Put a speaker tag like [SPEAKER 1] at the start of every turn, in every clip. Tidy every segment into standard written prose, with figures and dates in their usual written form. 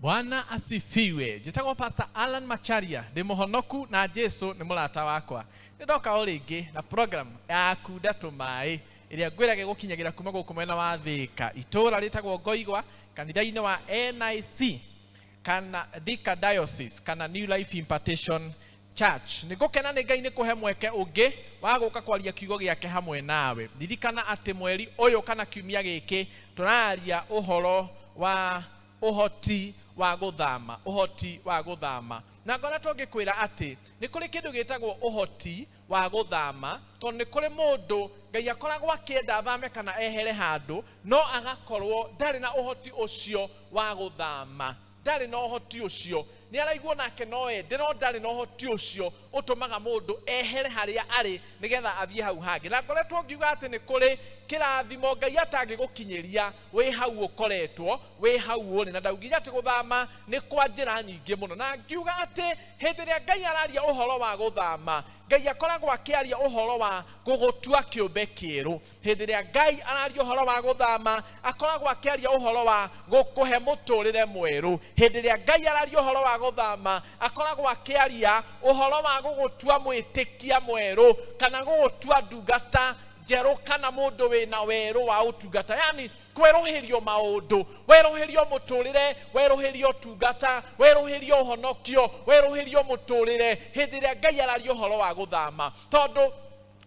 [SPEAKER 1] Bwana asifiwe. Njĩtagwo Pastor Alan Macharia, ndĩ mũhonoku na Jesu nĩ mũrata wakwa. Nĩ ndoka o rĩngĩ na program ya kunda tũmaĩ ĩrĩa ngwĩraga gũkinyagĩra kuma gũkũ mwena wa Thĩka, itũũra rĩtagwo Ngoigwa, kanitha-inĩ wa NIC kana Thika Diocese kana New Life Impartation Church. Nĩ ngũkena nĩ Ngai nĩ kũhe mweke ũngĩ wa gũka kwaria kiugo gĩake hamwe nawe. Ririkana atĩ mweri ũyũ kana kiumia gĩkĩ tũraria ũhoro wa ũhoti wa gũthama, ũhoti wa gũthama. Na ngoretwo ngĩkwĩra atĩ nĩ kũrĩ kĩndũ gĩtagwo ũhoti wa gũthama, tondũ nĩ kũrĩ mũndũ Ngai akoragwo akĩenda athame kana ehere handũ, no agakorwo ndarĩ na ũhoti ũcio wa gũthama, ndarĩ na ũhoti ũcio. Nĩ araigua nake no ende, no ndarĩ na ũhoti ũcio ũtũmaga mũndũ ehere harĩa arĩ nĩgetha athiĩ hau hangĩ. Na ngoretwo ngiuga atĩ nĩ kũrĩ kĩrathimo Ngai atangĩgũkinyĩria wĩ hau ũkoretwo, wĩ hau ũrĩ. Na ndaugire atĩ gũthama nĩ kwa njĩra nyingĩ mũno, na ngiuga atĩ hĩndĩ ĩrĩa Ngai araria ũhoro wa gũthama, Ngai akoragwo akĩaria ũhoro wa gũgũtua kĩũmbe kĩerũ. Hĩndĩ ĩrĩa Ngai araria ũhoro wa gũthama, akoragwo akĩaria ũhoro wa gũkũhe mũtũrĩre mwerũ. Hĩndĩ ĩrĩa Ngai araria ũhoro wa gũthama, akoragwo akĩaria ũhoro wa gũgũtua mwĩtĩkia mwerũ, kana gũgũtua ndungata njerũ, kana mũndũ wĩna werũ wa ũtungata. Yani kwerũhĩrio maũndũ, werũhĩrio mũtũrĩre, werũhĩrio ũtungata, werũhĩrio ũhonokio, werũhĩrio mũtũrĩre. Hĩndĩ ĩrĩa Ngai araria ũhoro wa gũthama, tondũ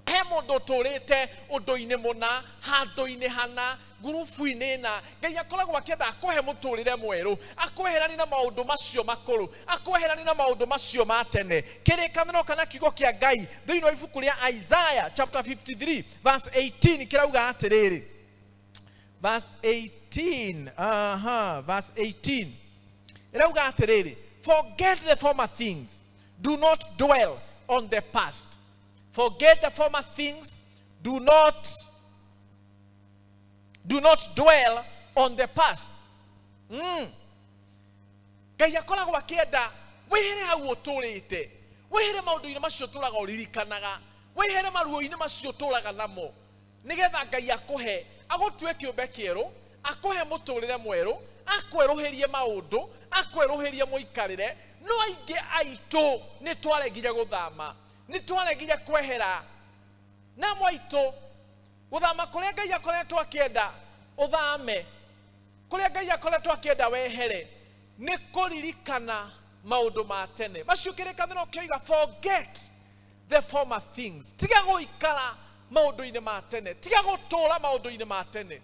[SPEAKER 1] he mũndũ ũtũrĩte ũndũ-inĩ mũna, handũ-inĩ hana, ngurubu-inĩ ĩna, Ngai akoragwo akĩenda akũhe mũtũrĩre mwerũ, akweheranie na maũndũ macio makũrũ, akweheranie na maũndũ macio ma tene. Kĩrĩkanĩro kana kiugo kĩa Ngai thĩinĩ wa ibuku rĩa Isaiah chapter 53 verse 18 kĩrauga atĩrĩrĩ, verse 18, aha, verse 18 ĩrauga atĩrĩrĩ, forget the former things, do not dwell on the past. Forget the former things, do not dwell on the past. Ngai akoragwo akĩenda wĩhere hau ũtũrĩte, wĩhere maũndũ-inĩ macio ũtũraga ũririkanaga, wĩhere maruo-inĩ macio ũtũraga namo, nĩgetha Ngai akũhe, agũtue kĩũmbe kĩerũ, akũhe mũtũrĩre mwerũ, akwerũhĩrie maũndũ, akwerũhĩrie mũikarĩre. No aingĩ aitũ nĩ twaregire gũthama, nĩ twaregire kwehera. Na mwaitũ, gũthama kũrĩa Ngai akoretwo akĩenda ũthame, kũrĩa Ngai akoretwo akĩenda wehere, nĩ kũririkana maũndũ ma tene macio. Kĩrĩkanĩro kĩoiga forget the former things, tiga gũikara maũndũ-inĩ ma tene, tiga gũtũũra maũndũ-inĩ ma tene.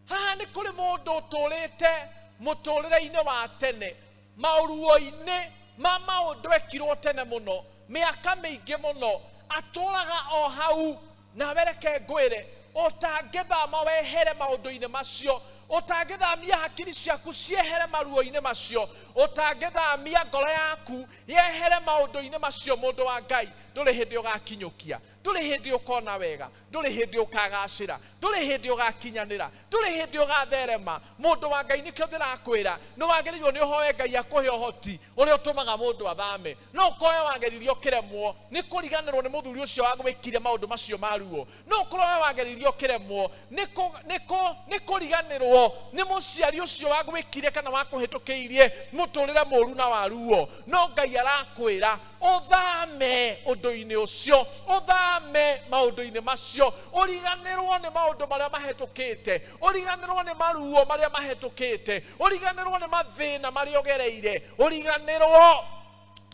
[SPEAKER 1] Haha nĩ kũrĩ mũndũ ũtũrĩte mũtũrĩre-inĩ wa tene, maũruo-inĩ ma maũndũ ekirwo tene mũno, mĩaka mĩingĩ mũno, atũraga o hau. Nawe reke ngwĩre, ũtangĩthama wehere maũndũ-inĩ macio, ũtangĩthamia hakiri ciaku ciehere maruo-inĩ macio, ũtangĩthamia ngoro yaku yehere maũndũ-inĩ macio, mũndũ wa Ngai, ndũrĩ hĩndĩ ũgakinyũkia, ndũrĩ hĩndĩ ũkona wega, ndũrĩ hĩndĩ ũkagacĩra, ndũrĩ hĩndĩ ũgakinyanĩra, ndũrĩ hĩndĩ ũgatherema. Mũndũ wa Ngai, nĩkĩo ndĩrakwĩra nĩ wagĩrĩirwo nĩ ũhoe Ngai akũhe ũhoti ũrĩa ũtũmaga mũndũ athame. No ũkorwo wageririe ũkĩremwo nĩ kũriganĩrwo nĩ mũthuri ũcio wagwĩkire maũndũ macio ma ruo. No ũkorwo wageririe ũkĩremwo nĩ kũriganĩrwo nĩ mũciari ũcio wagwĩkire kana wakũhĩtũkĩirie mũtũrĩre mũru na wa ruo. No Ngai arakwĩra ũthame ũndũ-inĩ ũcio, ũthame maũndũ-inĩ macio, ũriganĩrwo nĩ maũndũ marĩa mahĩtũkĩte, ũriganĩrwo nĩ maruo marĩa mahĩtũkĩte, ũriganĩrwo nĩ mathĩna marĩa ũgereire, ũriganĩrwo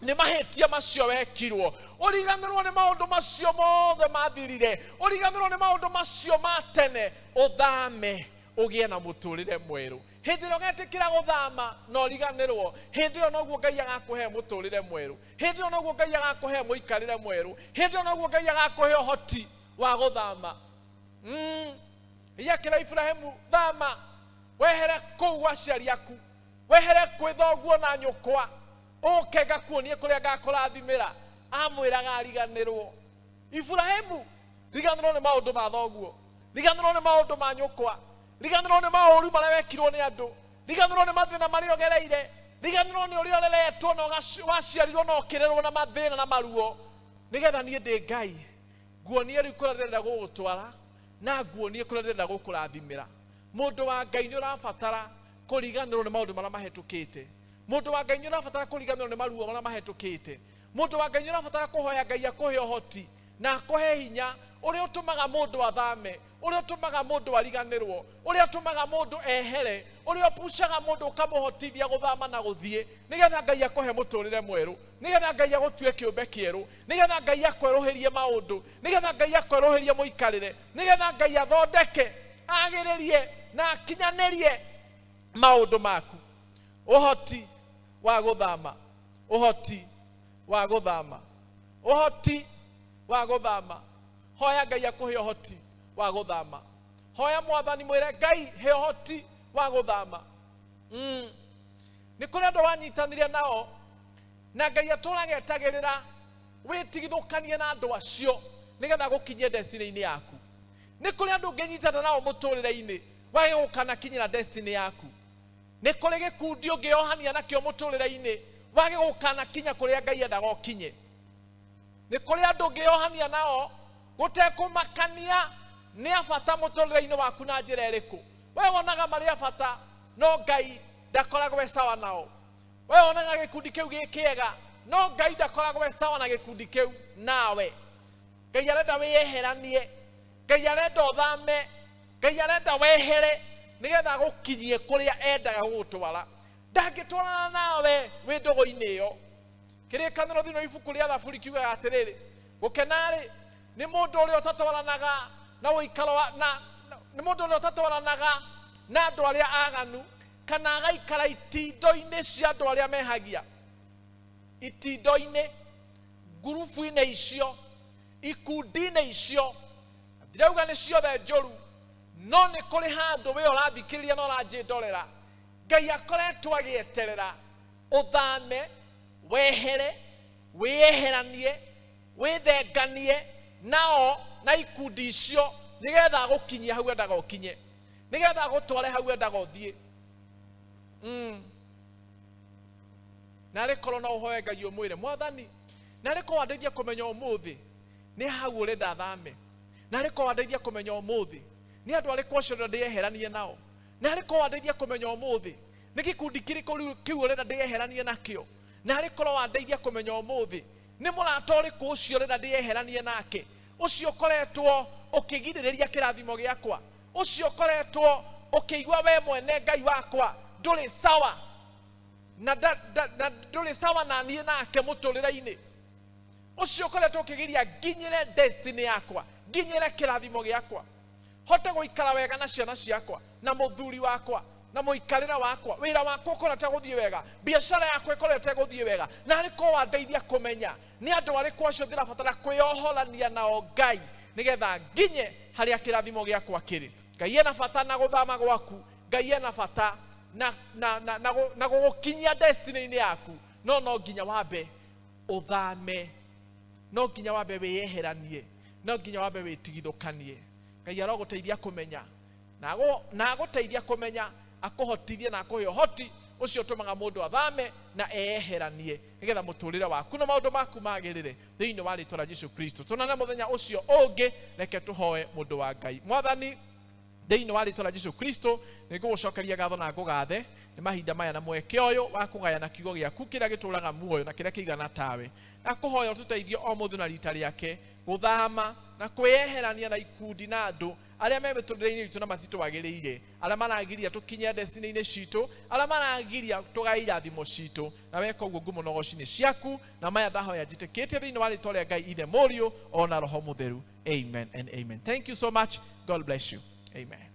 [SPEAKER 1] nĩ mahĩtia macio wekirwo, ũriganĩrwo nĩ maũndũ macio mothe mathirire, ũriganĩrwo nĩ maũndũ macio ma tene, ũthame ũgĩe na mũtũrĩre mwerũ. Hĩndĩ ĩrĩa ũgetĩkĩra gũthama na ũriganĩrwo, hĩndĩ ĩyo noguo Ngai agakũhe mũtũrĩre mwerũ, hĩndĩ ĩyo noguo Ngai agakũhe mũikarĩre mwerũ, hĩndĩ ĩyo noguo Ngai agakũhe ũhoti wa gũthama. Yakĩra Ibrahimu, thama wehere kũu gwa aciari aku, wehere kwĩ thoguo na nyũkwa, ũke ngakuonie kũrĩa ngakũrathimĩra. Amwĩraga ariganĩrwo. Ibrahimu, riganĩrwo nĩ maũndũ ma thoguo, riganĩrwo nĩ maũndũ ma nyũkwa, riganĩrwo nĩ maũru marĩa wekirwo nĩ andũ, riganĩrwo nĩ mathĩna marĩa ũgereire, riganĩrwo nĩ ũrĩa ũreretwo na waciarirwo na ũkĩrerwo na mathĩna na maruo, nĩgetha niĩ ndĩ Ngai nguonie rĩu kũrĩa ndĩrenda gũgũtwara na nguonie kũrĩa ndĩrenda gũkũrathimĩra. Mũndũ wa Ngai, nĩ ũrabatara Kũriganĩrwo nĩ maũndũ marĩa mahĩtũkĩte. Mũndũ wa Ngai nĩ ũrabatara kũriganĩrwo nĩ maruo marĩa mahĩtũkĩte. Mũndũ wa Ngai nĩ ũrabatara kũhoya Ngai akũhe ũhoti na akũhe hinya ũrĩa ũtũmaga mũndũ athame, ũrĩa ũtũmaga mũndũ ariganĩrwo, ũrĩa ũtũmaga mũndũ ehere, ũrĩa ũpucaga mũndũ ũkamũhotithia gũthama na gũthiĩ, nĩgetha Ngai akũhe mũtũrĩre mwerũ, nĩgetha Ngai agũtue kĩũmbe kĩerũ, nĩgetha Ngai akwerũhĩrie maũndũ, nĩgetha Ngai akwerũhĩrie mũikarĩre, nĩgetha Ngai athondeke, agĩrĩrie na akinyanĩrie maũndũ maku. Ũhoti wa gũthama, ũhoti wa gũthama, ũhoti wa gũthama. Hoya Ngai akũhe ũhoti wa gũthama. Hoya Mwathani mwĩre Ngai he ũhoti wa gũthama. Nĩ kũrĩ andũ wanyitanire nao na Ngai atũraga etagĩrĩra wĩtigithũkanie na andũ acio nĩgetha gũkinyie destiny-inĩ yaku. Nĩ kũrĩ andũ ũngĩnyitana nao mũtũrĩre-inĩ wage gũkanakinyĩra destiny yaku. Nĩ kũrĩ gĩkundi ũngĩohania nakĩo mũtũrĩre-inĩ wage gũkanakinya kũrĩa Ngai endaga ũkinye. Nĩ kũrĩ andũ ũngĩohania nao gũtekũmakania nĩ a bata mũtũrĩre-inĩ waku na njĩra ĩrĩkũ. We wonaga marĩ a bata no Ngai ndakoragwo e sawa nao. We wonaga gĩkundi kĩu gĩ kĩega no Ngai ndakoragwo e sawa na gĩkundi kĩu nawe. Ngai arenda wĩyeheranie, Ngai arenda ũthame, Ngai arenda wehere nĩgetha agũkinyie kũrĩa endaga gũgũtwara. Ndangĩtwarana nawe wĩ ndũgũ-inĩ ĩyo. Kĩrĩkanĩro thĩinĩ wa ibuku rĩa Thaburi kiugaga atĩrĩrĩ, gũkena-rĩ nĩ mũndũ ũrĩa ũtatwaranaga na ũikaro wa, na, nĩ mũndũ ũrĩa ũtatwaranaga na andũ arĩa aganu, kana agaikara itindo-inĩ cia andũ arĩa mehagia. Itindo-inĩ, ngurubu-inĩ icio, ikundi-inĩ icio, ndirauga nĩ ciothe njũru, no nĩ kũrĩ handũ we ũrathikĩrĩria na ũranjĩndorera. Ngai akoretwo agĩeterera ũthame, wehere, wĩyeheranie, wĩthenganie nao na ikundi icio, nĩgetha agũkinyie hau endaga ũkinye, nĩgetha agũtware hau endaga ũthiĩ. Narĩ korwo no ũhoe Ngai ũmwĩre, Mwathani, narĩ korwo wandeithia kũmenya ũmũthĩ nĩ hau ũrenda thame, narĩ korwo wandeithia kũmenya ũmũthĩ nĩ andũ arĩkũ acio ũrenda ndĩyeheranie nao, narĩ korwo wandeithia kũmenya ũmũthĩ nĩ gĩkundi kĩrĩkũ rĩu kĩu ũrenda ndĩyeheranie nakĩo, narĩ korwo wandeithia kũmenya ũmũthĩ nĩ mũrata ũrĩkũ ũcio ũrenda ndĩyeheranie nake, ũcio ũkoretwo ũkĩgirĩrĩria kĩrathimo gĩakwa, ũcio ũkoretwo ũkĩigua we mwene Ngai wakwa ndũrĩ sawa na ndũrĩ sawa na niĩ nake mũtũrĩre-inĩ, ũcio ũkoretwo ũkĩgiria nginyĩre destiny yakwa, nginyĩre kĩrathimo gĩakwa, hote gũikara wega na ciana ciakwa na mũthuri wakwa na mũikarĩre wakwa, wĩra wakwa ũkoretwo gũthiĩ wega, biacara yakwa ĩkoretwo gũthiĩ wega, na arĩ korwo wandeithia kũmenya nĩ andũ arĩkũ acio ndĩrabatara kwĩyohorania nao Ngai nĩgetha nginye harĩa kĩrathimo gĩakwa kĩrĩ. Ngai ena bata na gũthama gwaku, Ngai ena bata na gũgũkinyia destiny-inĩ yaku, no no nginya wambe ũthame, no nginya wambe wĩyeheranie, no nginya wambe wĩtigithũkanie. Ngai arogũteithia kũmenya na agũteithia kũmenya, akũhotithie na akũhe ũhoti ũcio ũtũmaga mũndũ athame na eyeheranie nĩgetha mũtũrĩre waku na maũndũ maku magĩrĩre thĩinĩ wa rĩtwa rĩa Jesu Kristo. Tuonane mũthenya ũcio ũngĩ, reke tũhoe mũndũ wa Ngai. Mwathani, thĩinĩ wa rĩtwa rĩa Jesu Kristo, nĩngũgũcokeria ngatho na ngũgathe nĩ mahinda maya na mweke ũyũ wa kũgayana kiugo gĩaku kĩrĩa gĩtũraga muoyo na kĩrĩa kĩigana tawe. Ndakũhoya ũtũteithie o mũndũ na rita rĩake gũthama na kwĩyeherania na ikundi na andũ arĩa me mĩtũrĩre-inĩ itũ na matitwagĩrĩire, arĩa maragiria tũkinye destiny-inĩ citũ, arĩa maragiria tũgae irathimo citũ. Na weka ũguo ngumo na ũgoci nĩ ciaku, na maya ndahoya njĩtĩkĩtie thĩinĩ wa rĩtwa rĩa Ngai Ithe, Mũriũ ona Roho Mũtheru. Amen and amen. Thank you so much. God bless you. Amen.